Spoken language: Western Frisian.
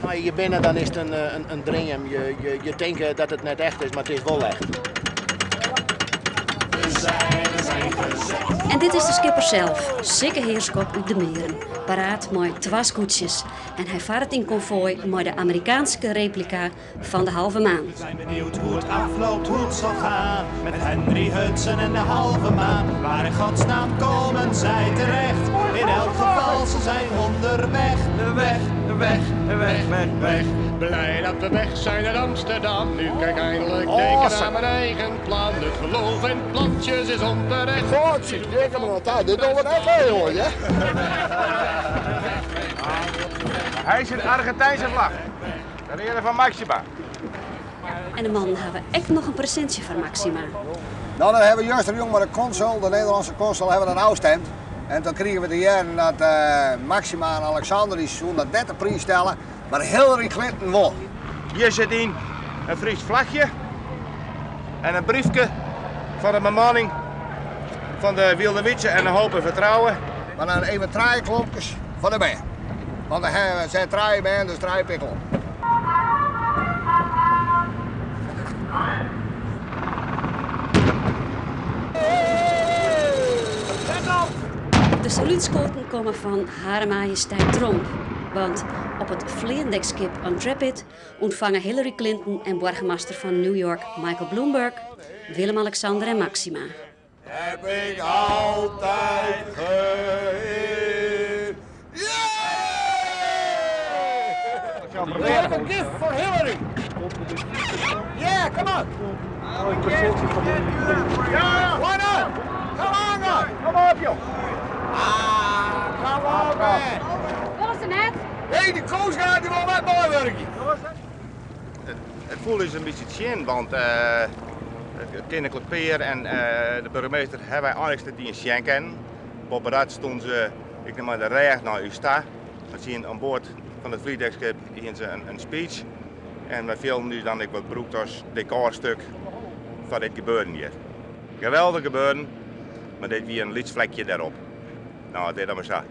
As je hjir binne, dan is it in dream. Je tinke dat it net echt is, mar it is wol echt. En dit is de skipper sels, Sikke Heerschop út De Meern, paraat mei twa skûtsjes. En hy farret yn konfoai mei de Amerikaanske replika fan de Halve Maan. We zijn benieuwd hoe het afloopt, hoe het zal gaan. Met Henry Hudson en de Halve Maan. Waar in godsnaam komen zij terecht? In elk geval, ze zijn onderweg. Weg, weg, weg, weg, weg. Blij dat we weg zijn uit Amsterdam. Nu kan ik eindelijk denken aan mijn eigen plan. Het geloof in plantjes is onterecht. Godzijdank, maar tijd. Dit doen we net wel, jongen. hè? Hij is een Argentijnse vlag. Ter ere van Maxima. En de mannen hawwe ek noch in presintsje foar Maxima. Nou, dan hebben we juist jong maar de consul, de Nederlandse consul, hebben we dan afgestemd. En toen kregen we de jaren dat Maxima en Alexander die zouden dat net de prijs stellen, maar Hillary Clinton won. Hier zit in een Fries vlagje en een briefje van de bemanning van de Wylde Wytse en een hoop en vertrouwen. Maar dan even trije klompkes van de band. Want dan hebben we zijn trije band, dus trije pikkel. De salútskoaten komme fan Hare Majesteit Tromp. Want op it fleandekskip Intrepid ûntfange Hillary Clinton en boargemaster fan New York Michael Bloomberg Willem-Alexander en Maxima. Heb ik altijd geëerd. Yeah! We have a gift for Hillary. Yeah, come on. Yeah, why not? Come on, guys. Kom op, joh. Ah, come on, man. Wat is er net? Hey, de koos gaat die wel met mooi werken. Het voelt is een beetje tsjin, want het koninklijk peer en de burgemeester hebben wij eigenlijk die in Schenken. Boppedat stonden ze, ik neem maar de reg naar u sta. Dat zien aan boord van het vliegdekschip hier ze een speech. En wij filmen nu dan ik wat broekt als decorstuk van dit gebeuren hier. Geweldig gebeuren, maar dit weer een lietsvlekje daarop. Nou, dit dan maar zo.